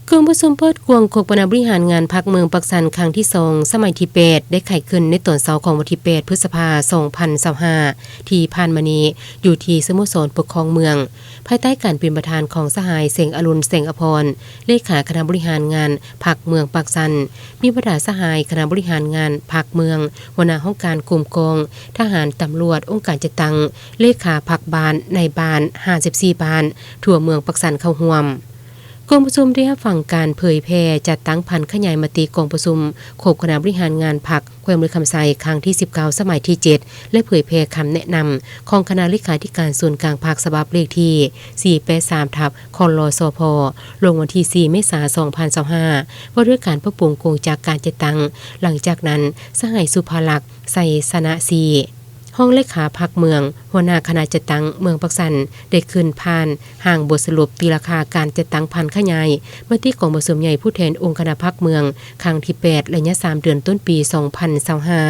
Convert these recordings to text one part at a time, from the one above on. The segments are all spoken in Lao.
ກອງປະຊຸມເປີດກວ້າງຄົບຄະນະບໍລິຫານງານພັກເມືອງປາກຊັນ ຄັ້ງທີສອງ ສະໄໝທີແປດ ໄດ້ໄຂຂຶ້ນໃນຕອນເຊົ້າຂອງວັນທີແປດ ພຶດສະພາ ສອງພັນຊາວຫ້າ ທີ່ຜ່ານມານີ້ ຢູ່ທີ່ສະໂມສອນປົກຄອງເມືອງ ພາຍໃຕ້ການເປັນປະທານຂອງສະຫາຍ ແສງອະລຸນ ແສງອະພອນ ເລຂາຄະນະບໍລິຫານງານພັກເມືອງປາກຊັນ, ມີບັນດາສະຫາຍຄະນະບໍລິຫານງານພັກເມືອງ, ຫົວໜ້າຫ້ອງການຄຸ້ມຄອງ, ທະຫານ, ຕຳຫຼວດ, ອົງການຈັດຕັ້ງ, ເລຂາພັກບ້ານ, ນາຍບ້ານ ຫ້າສິບສີ່ ບ້ານ ທົ່ວເມືອງປາກຊັນເຂົ້າຮ່ວມ. ກອງປະຊຸມໄດ້ຮັບຟັງການເຜີຍແຜ່ຈັດຕັ້ງຜັນຂະຫຍາຍມະຕິກອງປະຊຸມຄົບຄະນະບໍລິຫານງານພັກແຂວງບໍລິຄຳໄຊ ຄັ້ງທີສິບເກົ້າ ສະໄໝທີເຈັດ ແລະ ເຜີຍແຜ່ຄຳແນະນຳຂອງຄະນະເລຂາທິການສູນກາງພັກ ສະບັບເລກທີສີ່ແປດສາມ ທັບ ຄລສພ ລົງວັນທີສີ່ ເມສາ ສອງພັນຊາວຫ້າ ວ່າດ້ວຍການປັບປຸງໂຄງຈັກການຈັດຕັ້ງ. ຫຼັງຈາກນັ້ນ ສະຫາຍ ສຸພາລັກ ໄຊຊະນະສີ ຮອງເລຂາພັກເມືອງ, ຫົວໜ້າຄະນະຈັດຕັ້ງເມືອງປາກຊັນ ໄດ້ຂຶ້ນຜ່ານຮ່າງບົດສະຫຼຸບຕີລາຄາການຈັດຕັ້ງຜັນຂະຫຍາຍມະຕິກອງປະຊຸມໃຫຍ່ຜູ້ແທນອົງຄະນະພັກເມືອງ ຄັ້ງທີແປດ ໄລຍະສາມເດືອນຕົ້ນປີ ສອງພັນຊາວຫ້າ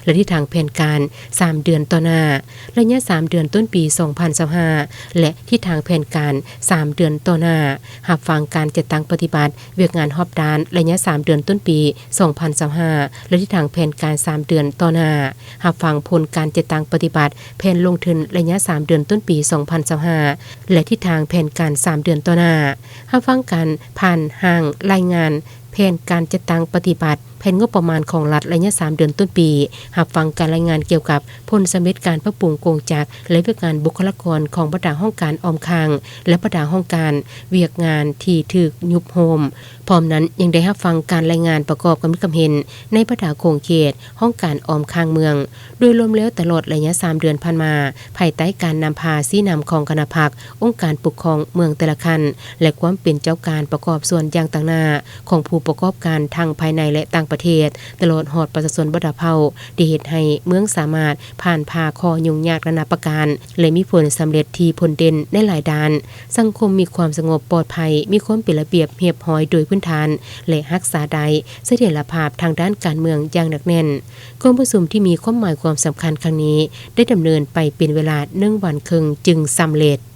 ແລະ ທິດທາງແຜນການສາມເດືອນຕໍ່ໜ້າ ໄລຍະສາມເດືອນຕົ້ນປີ ສອງພັນຊາວຫ້າ ແລະ ທິດທາງແຜນການສາມເດືອນຕໍ່ໜ້າ, ຮັບຟັງການຈັດຕັ້ງປະຕິບັດວຽກງານຮອບດ້ານໄລຍະສາມເດືອນຕົ້ນປີ ສອງພັນຊາວຫ້າ ແລະ ທິດທາງແຜນການສາມເດືອນຕໍ່ໜ້າ, ຮັບຟັງຜົນການຈັດຕັ້ງປະຕິບັດແຜນລົງທຶນໄລຍະສາມເດືອນຕົ້ນປີ ສອງພັນຊາວຫ້າ ແລະ ທິດທາງແຜນການສາມເດືອນຕໍ່ໜ້າ, ຮັບຟັງການຜ່ານຮ່າງລາຍງານແຜນການຈັດຕັ້ງປະຕິບັດ ແຜນງົບປະມານຂອງລັດໄລຍະສາມເດືອນຕົ້ນປີ, ຮັບຟັງການລາຍງານກ່ຽວກັບຜົນສຳເລັດການປັບປຸງໂຄງຈັກ ແລະ ວຽກງານບຸກຄະລາກອນຂອງບັນດາຫ້ອງການອ້ອມຂ້າງ ແລະ ບັນດາຫ້ອງການວຽກງານທີ່ຖືກຍຸບໂຮມ. ພ້ອມນັ້ນຍັງໄດ້ຮັບຟັງການລາຍງານປະກອບຄຳຄິດຄຳເຫັນໃນບັນດາຂົງເຂດຫ້ອງການອ້ອມຂ້າງເມືອງ. ໂດຍລວມແລ້ວຕະຫຼອດໄລຍະສາມເດືອນຜ່ານມາ, ພາຍໃຕ້ການນຳພາຊີ້ນຳຂອງຄະນະພັກ, ອົງການປົກຄອງເມືອງແຕ່ລະຂັ້ນ ແລະ ຄວາມເປັນເຈົ້າການປະກອບສ່ວນຢ່າງຕາງໜ້າ ຂອງຜູ້ປະກອບການທັງພາຍໃນ ແລະ ຕ່າງປະເທດ, ຕະຫຼອດຮອດປະຊາຊົນບັນດາເຜົ່າ ໄດ້ເຮັດໃຫ້ເມືອງສາມາດຜ່ານຜ່າຂໍ້ຫຍຸ້ງຍາກນານາປະການ ແລະ ມີຜົນສຳເລັດທີ່ພົ້ນເດັ່ນໃນຫຼາຍດ້ານ. ສັງຄົມມີຄວາມສະຫງົບປອດໄພ, ມີຄວາມເປັນລະບຽບຮຽບຮ້ອຍໂດຍພື້ນຖານ ແລະ ຮັກສາໄດ້ສະຖຽນລະພາບທາງດ້ານການເມືອງຢ່າງໜັກແໜ້ນ. ກອງປະຊຸມທີ່ມີຄວາມໝາຍຄວາມສຳຄັນຄັ້ງນີ້ ໄດ້ດຳເນີນໄປເປັນເວລາໜຶ່ງວັນເຄິ່ງຈຶ່ງສຳເລັດ.